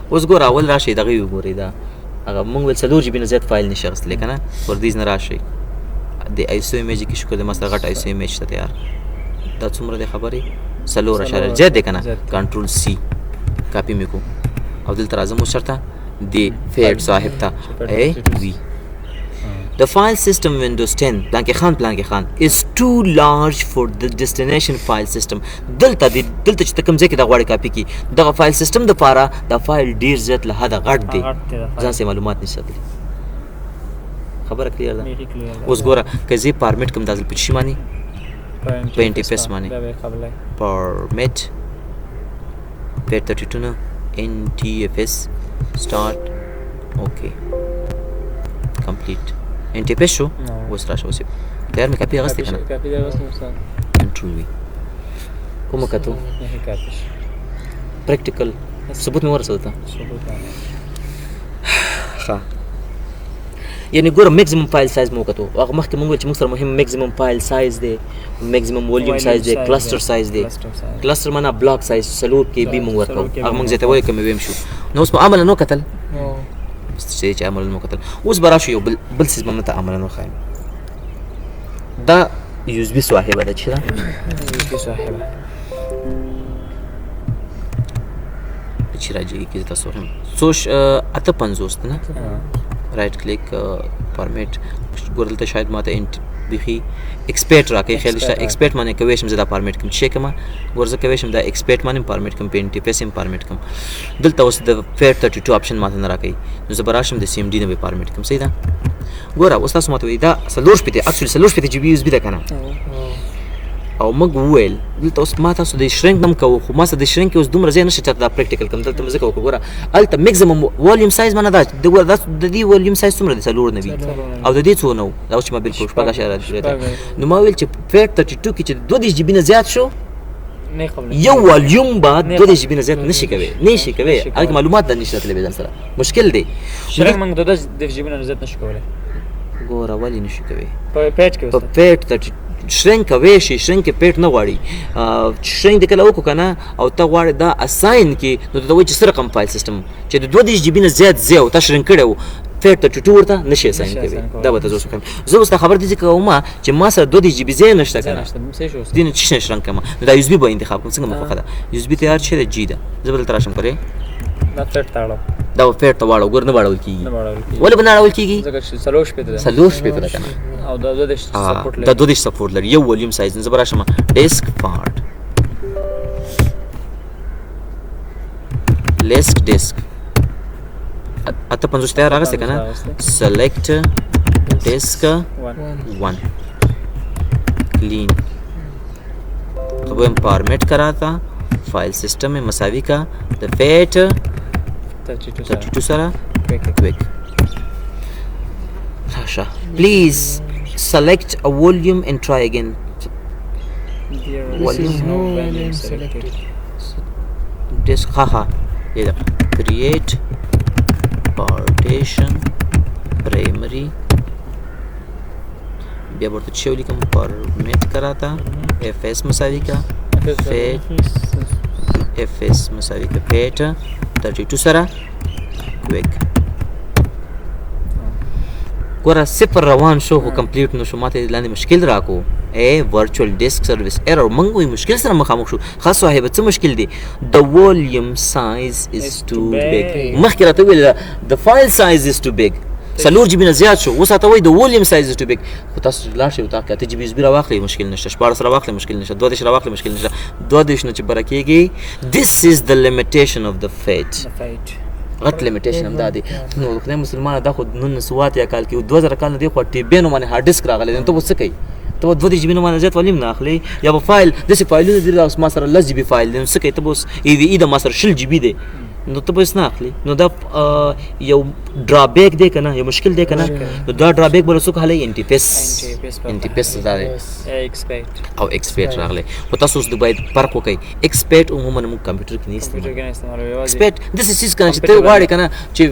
اوس ګوره اول راشئ دغه یې وګورئ، دا هغه مونږ ویل 4 جی بي نه زیات فایل نشي اخیستلی که نه، ور دې نه راشئ د آی سو ایمیج کې، شکر دی ما سره غټ آی سو ایمیج ته تیار. دا څومره دی خبرې؟ څلور اشاریه زیات دی که نه؟ control C copy مې کو، او دلته راځم اوس چېرته د FAT صاحب ته ای وي. The file system Windows 10 Planke Khan Planke Khan is too large for the destination file system. دلته د دلته چې ته کوم ځای کې دا غواړې کاپي کړي، دغه فایل سیستم دپاره دا فایل ډېر زیات له حده غټ دی، ځان سره معلومات نشي ساتلی. خبره clear ده؟ اوس ګوره که زه format کوم دا ځل په څه شي باندې؟ په ان ټي اف اس باندې format FAT 32 نه ان ټي اف اس start، okay complete. NTFS شو. اوس راشه، اوس تیار مې کاپي اخیستې که نه؟ کاپي دی اخیستې استاد. کنټرول وي کومه کتو نه کاپي شو. پریکټیکل ثبوت مې ورسېده ته. ثبوت. ښه، یعنی ګوره maximum file size مو کتو. هغه مخکې مونږ ویل چې موږ سره مهم maximum file size دی، maximum volume size دی، cluster size دی. cluster معنا block size 4 KB مونږ ورکو. هغه مونږ زیاتوي کوم ویم شو. نو اوس په عمل نو کتل چې عمل نو کتل. اوس به راشو یو بل بل څیز به مونږ ته عمل نو ښایم. دا USB صاحبه ده چې دا USB صاحبه چې راځي کې تاسو هم څو 58 نه right click format ګورل ته شاید ماته انټ بيخي exFAT راکې. خیال شته exFAT معنی کوي شم زه دا فارمیټ کوم چې کما ورزه کوي شم دا exFAT معنی فارمیټ کوم، NTFS هم فارمیټ کوم. دلته اوس د FAT 32 option ماته نه راکې، نو زه به راشم د CMD نه به فارمیټ کوم. صحیح ده؟ ګوره اوس تاسو ماته وایي دا 64 اکچولی 64 GB USB ده که نه؟ او موږ وویل دلته اوس ما تاسو د shrink هم کوو، خو ما سره د shrink اوس دومره ځای نشته چې دا practical کوم. دلته مې ځکه وکړو. ګوره هلته maximum volume size معنی دا د ګوره دا د دې volume size څومره دی؟ 94 او د دې څو نه و؟ دا اوس چې ما بالکل شپږ اشاریه. نو ما ویل چې FAT 32 کې چې 32 GB نه زیات شو یو volume به 32 GB نه زیات نشي کوي، نشي کوي. هغه معلومات د نشي راتللی ځان سره مشکل دی. shrink موږ 32 GB نه زیات نشو کولی. ګوره ولې نشي کوي؟ په FAT کې په FAT 32 shrink کوي شي، shrink کې FAT نه غواړي. shrink د کله وکړو که نه او ته غواړې دا assign کې، نو ته وایي چې څه رقم file system چې د 32 GB نه زیات ځای او تا shrink کړی و، FAT 32 ورته نشي assign کوي. دا به ته زه اوس وښیم. زه اوس دا خبر دې ځکه کوم چې ما سره 32 GB ځای نشته که نه، دې نه چې shrink کوم، نو دا USB به انتخاب کوم. څنګه مې خوښه ده USB تیار چې ده جی ده. زه به دلته راشم کرې دا FAT ته اړوم، دا به FAT ته واړو. ګور نه واړول کېږي. ولې به نه اړول کېږي؟ ځکه چې 64 ده. 64 ده که نه؟ او دا 32 support لري. دا 32 support لري یو volume size. زه به راشم diskpart list disk 58 تیار راغسته که نه؟ select disk 1 clean तो वो हम फॉर्मेट करा था file system में मसावी का the FAT 32 سره quick. Rasha, please select a volume and try again. There is no volume selected. Disk haha ये देखो create partition primary بیا ورته چې ولیکم فارمیټ کراته FS مساوي کا FAT FS مساوي کا FAT 32 سره quick. ګوره صفر روان شو خو complete نو شو. ماته لاندې مشکل راکو ای virtual disk service error. موږ وی مشکل سره مخامخ شو. ښه صاحب څه مشکل دی؟ The volume size is too big. مخکې راته ویل the file size is too big، 4 GB نه زیات شو. اوس راته وایي the volume size is too big. خو تاسو لاړ شئ اتاق کې 8 GB USB راواخلئ مشکل نشته، 16 راواخلئ مشکل نشته، 32 راواخلئ مشکل نشته. 32 نه چې بره کېږي this is the limitation of the FAT. غټ limitation هم دا دی. نو خدای مسلمانه دا خو 1980 کال کې 2000 کال نه دی خو ټي بي نو باندې hard disk راغلی دی. نو ته به څه کوي؟ ته به 32 GB نه باندې زیات volume نه اخلې یا به فایل داسې فایلونه دي اوس ما سره 10 GB file دی، نو څه کوي؟ ته به اوس ای وي ای د ما سره 20 GB دی، نو ته به هېڅ نه اخلې. نو دا یو drawback دی که نه، یو مشکل دی که نه؟ نو دا drawback به له څوک حلوي؟ NTFS. NTFS دا دی او exFAT راغلی. خو تاسو اوس د باید فرق وکړئ. exFAT عموما موږ کمپیوټر کې نه استعمالوو. exFAT داسې څیز که نه چې ته غواړې که نه چې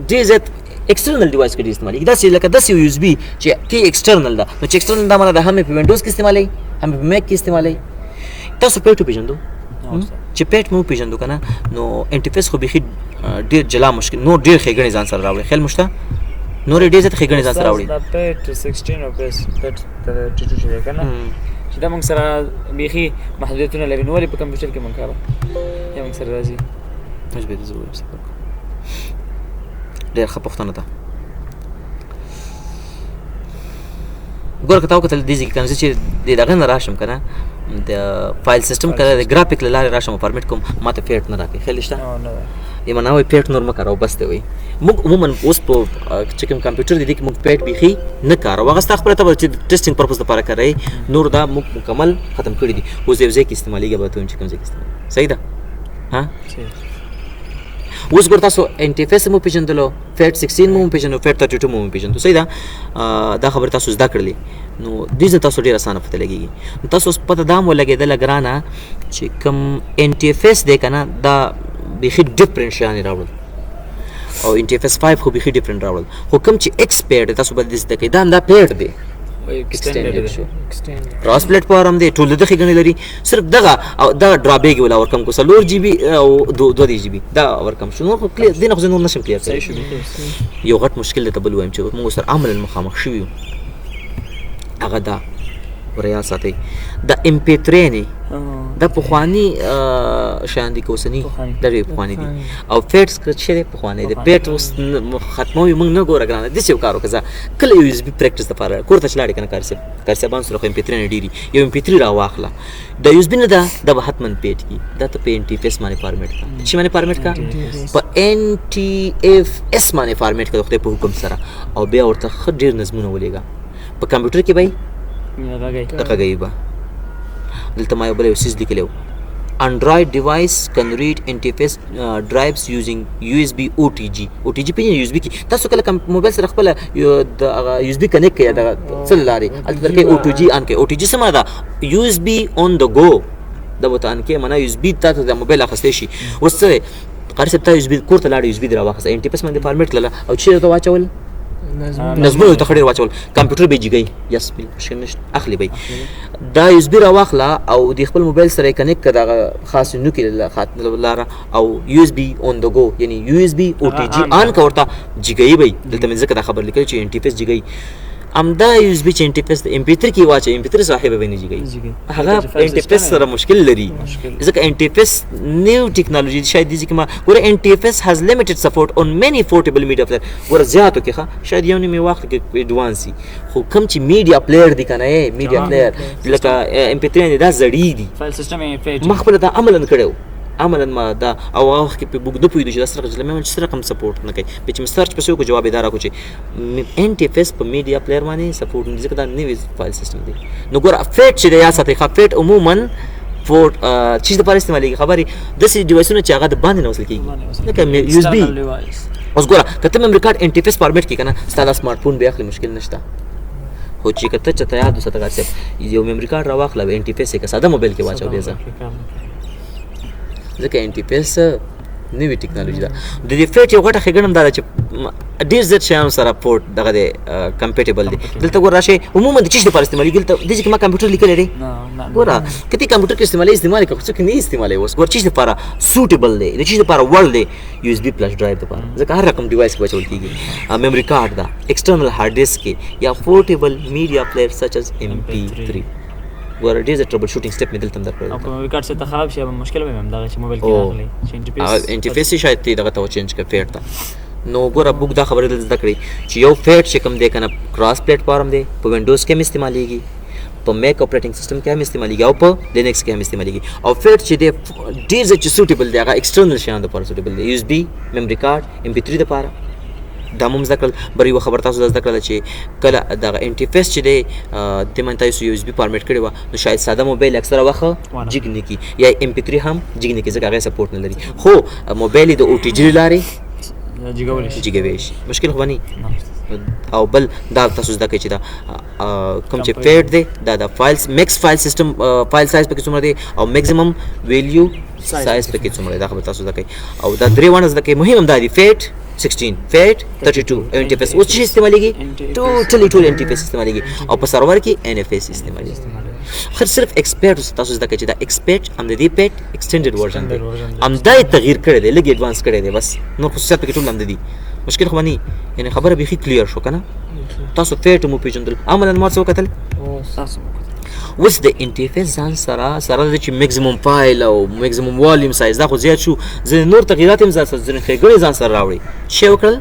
ډېر زیات external device کې ډېر استعمالېږي، داسې لکه داسې یو USB چې تی external ده. نو چې external دا معنا ده هم یې په وینډوز کې استعمالوي هم یې په میک کې استعمالوي. تاسو FAT وپېژندو؟ چې FAT مو وپېژندو که نه نو NTFS خو بیخي ډېر جلا مشکل نور ډېر ښېګڼې ځان سره راوړي. خیال مو شته؟ نور ډېر زیات ښېګڼې ځان سره راوړي. دا FAT 16 او FAT 32 چې دی که نه، چې دا موږ سره بیخي محدودیتونه لري، نو ولې په کمپیوټر کې موږ کاروو یا موږ سره راځي؟ اوس به زه ووایم څه فرق. ډېر ښه پوښتنه ده. ګوره که تا وکتل دې ځای کې که نه زه چې د دغه نه راشم که نه د file system که د ګرافیک له لارې راشم او format کوم، ما ته FAT نه راکوي. خیال شته؟ یې معنا وایي FAT نور مه کاروه بس دی. وایي موږ عموما اوس په چې کوم کمپیوټر دی دې کې موږ FAT بیخي نه کاروو. هغه ستا خپله ته به چې testing purpose لپاره کاروې، نور دا موږ مکمل ختم کړي دي. اوس یو ځای کې استعمالېږي، به ته ویم چې کوم ځای کې استعمالېږي. صحیح ده؟ ها؟ اوس ګور تاسو ان ټي اف اس مو پیژندلو، FAT 16 مو پیژندلو، FAT 32 مو پیژندلو، صحیح ده؟ دا خبر تاسو زده کړلې، نو دې ځای تاسو ډیر اسانه پته لګیږي. نو تاسو اوس پته دا مو لګېدله ګرانه چې کوم ان ټي اف اس دی که نه، دا بیخي different شیان یې راوړل، او ان ټي اف اس 5 خو بیخي different راوړل. خو کوم چې exFAT تاسو به دې زده کړئ، دا همدا FAT دی، extended شو، cross platform دی، ټول د ښېګڼې لري، صرف دغه او دغه drawback ولا ورکم کو 4 GB او 2 GB دا ورکم شو. نور خو clear دین، خو زه نور نشم clear کړی. یو غټ مشکل دی ته بل وایم چې موږ سره عملاً مخامخ شوي یو، هغه دا وریا ساتئ د ام پی 3 نه، دا پخواني شیان دي که اوسني؟ دا ډېر پخواني دي. او FAT چې دی پخوانی دی، FAT اوس ختموي موږ نه. ګوره ګرانه، داسې یو کار وکړه، ځه کله یو USB practice دپاره کور ته چې لاړې که نه، قاري صاحب، قاري صاحبان سره خو ام پی 3 نه ډېري، یو ام پی 3 راواخله، دا یو اس بي نه ده، دا به حتما FAT کي، دا ته په ان ټي اف اس باندې format کړه. چې باندې format کړه؟ په ان ټي اف اس باندې format کړه د خدای په حکم سره، او بیا ورته ښه ډېر نظمونه ولېږه. په کمپیوټر کې به یې غږوي به. دلته ما یو بل یو څیز لیکلی و، Android device can read NTFS drives using USB OTG. OTG پیژنې؟ USB کې تاسو کله کم موبایل سره خپل د هغه USB connect کړئ، دغه څه لارې هلته درکوي OTG on کړئ. OTG څه معنی ده؟ USB on the go. دا به ته on کړې، معنا USB تا ته د موبایل اخیستی شي. اوس څه دی قاري صاحب، تا USB کور ته لاړې، USB دې راواخیسته، NTFS باندې format کړله او چیرې ته واچول؟ نظمونه ته ډېر واچول، کمپیوټر به جګي یس مشکل نشته اخلي به. دا یو اس بي راواخله او د خپل موبایل سره connect کړه دغه خاص نوکې لاره، او یو اس بي اون د ګو، یعنی یو اس بي او ټي جي آن کا ورته جګي به. دلته مې ځکه دا خبر لیکل چې ان ټي اف اس جګي، همدا یو اس بي چې ان ټي اف اس ام پی 3 کې واچي، ام پی 3 صاحب به نه جګي، هغه ان ټي اف اس سره مشکل لري، ځکه ان ټي اف اس نیو ټکنالوژي شاید دې کې ما ګوره ان ټي اف اس has limited support on many portable media player. ګوره زیاتو کې ښه شاید یو نیمه وخت کې advance، خو کم چې media player دي کنه، media player لکه ام پی 3 دا زړی دي، file system یې FAT. ما خپل دا عملاً کړو، عملاً ما دا او هغه وخت کې په بوګ نه پوهېدو چې دا څه رقم، چې څه رقم support نه کوي، بیا چې مې search پسې وکړو جواب یې دا راکړو چې ان ټي اف اس په media player باندې support نه دی، ځکه دا نوی file system دی. نو ګوره FAT چې دی یاد ساتئ ښه، FAT عموماً for چیز دپاره استعمالېږي، خبرې داسې device ونه چې هغه د باندې نه وصل کېږي، لکه یو اس بي. اوس ګوره که ته memory card ان ټي اف اس format کې که نه، ستا دا smart phone بیا اخلي مشکل نشته، خو چې که ته چېرته یاد وساته قاري صاحب، یو memory card راواخله او ان ټي اف اس یې که ساده موبایل کې واچوه بیا ځه، ځکه ان ټي اف اس نوې ټکنالوژي ده. د دې FAT یو غټه ښېګڼه هم دا ده چې ډېر زیات شیانو سره port دغه دی compatible دی. دلته ګوره راشئ عموماً د چیش دپاره استعمالېږي، دلته دې ځای کې ما کمپیوټر لیکلی دی، ګوره که دې کمپیوټر کې استعمالوي استعمال یې کړه، خو څوک نه استعمالوي. اوس ګوره چیش دپاره suitable دی، د چیش دپاره وړ دی، یو اس بي flash drive دپاره، ځکه هر رقم device کې واچول کېږي، memory card ده، external hard disk کې، یا portable media player such as ام پی 3. ګوره ډېر زیات troubleshooting step مې دلته هم درکړی. او که memory card څه خراب شي مشکل به هم دغه چې موبایل کې راغلی چې ان ټي پی اس، ان ټي پی اس شاید ته دغه ته change کړه FAT ته. نو ګوره بوک دا خبره دلته زده کړئ چې یو FAT چې کوم دی که نه cross platform دی، په Windows کې هم استعمالېږي، په Mac operating system کې هم استعمالېږي، او په Linux کې هم استعمالېږي. او FAT چې دی ډېر زیات چې suitable دی، هغه external شیانو دپاره suitable دی، یو اس بي، memory card، ام پی 3 دپاره. دا مو هم زده کړل. بر یوه خبر تاسو دا زده کړله چې کله دغه ان ټي اف اس چې دی، دې باندې تاسو یو اس بي format کړې وه، نو شاید ساده موبایل اکثره وخت جګ نه کړي، یا ام پی 3 هم جګ نه کړي، ځکه هغه support نه لري، خو موبایل یې د او ټي جي له لارې جګولی شي، جګوی شي، مشکل خو به نه. او بل دا تاسو زده کړئ چې دا کوم چې FAT دی، دا د files max file system file size پکې څومره دی، او maximum value size پکې څومره دی، دا خبره تاسو زده کړئ. او دا درې واړه زده کړئ، مهم هم دا دي، FAT 16، FAT 32، ان ټي اف اس اوس چې استعمالېږي totally ټول ان ټي اف اس استعمالېږي، او په سرور کې ان اف اس استعمالېږي. خو صرف exFAT اوس تاسو زده کړئ چې دا exFAT هم د دې FAT extended version دی، هم دا یې تغییر کړی دی، لږ advance کړی دی بس، نور خصوصیات پکې ټول هم د دي، مشکل خو به نه. یعنې خبره بیخي clear شو که نه؟ تاسو FAT مو پېژندل، عملاً ما څه وکتل؟ اوس د ان ټي اف اس ځان سره سره د چې maximum file او maximum volume size دا خو زیات شو، ځینې نور تغییرات هم ځان سره، ځینې ښېګڼې ځان سره راوړي. څه یې وکړل؟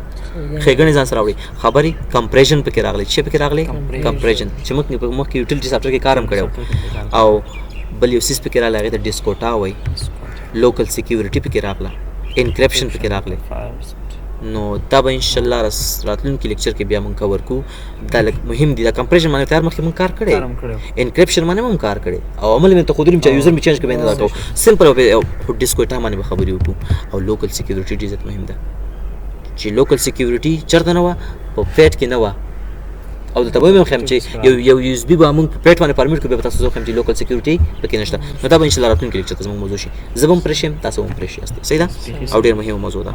ښېګڼې ځان سره راوړي. خبرې compression پکې راغلی، څه پکې راغلی؟ compression چې مخکې utility software کې کار هم کړی و. او بل یو څیز پکې راغلی، هغې ته disk quota وایي، local security پکې راغله، encryption پکې راغلی. نو دا به ان شاء الله راتلونکي لیکچر کې بیا مونږ کور کو. دا لږ مهم دي. دا کمپریشن باندې تیار مخکې مونږ کار کړی، انکرپشن باندې مونږ کار کړی او عمل مې ته خو دریم چې یوزر می چینج کړي نه دا کو سمپل او ډیسک کوټا باندې به خبرې وکړو. او لوکل سکیورټي ډېر زیات مهم ده چې لوکل سکیورټي چرته نه وه، په فیټ کې نه وه. او دلته به مې وښیم چې یو یو اس بي به موږ په پیټ باندې فارمیټ کړو، بیا به تاسو زه وښیم چې لوکل سکیورټي پکې نشته. نو دا به انشاءالله راتلونکي لیکچر ته زموږ موضوع شي. زه به هم پرې شم، تاسو به هم پرې شي. صحیح ده؟ او ډېر مهمه موضوع ده.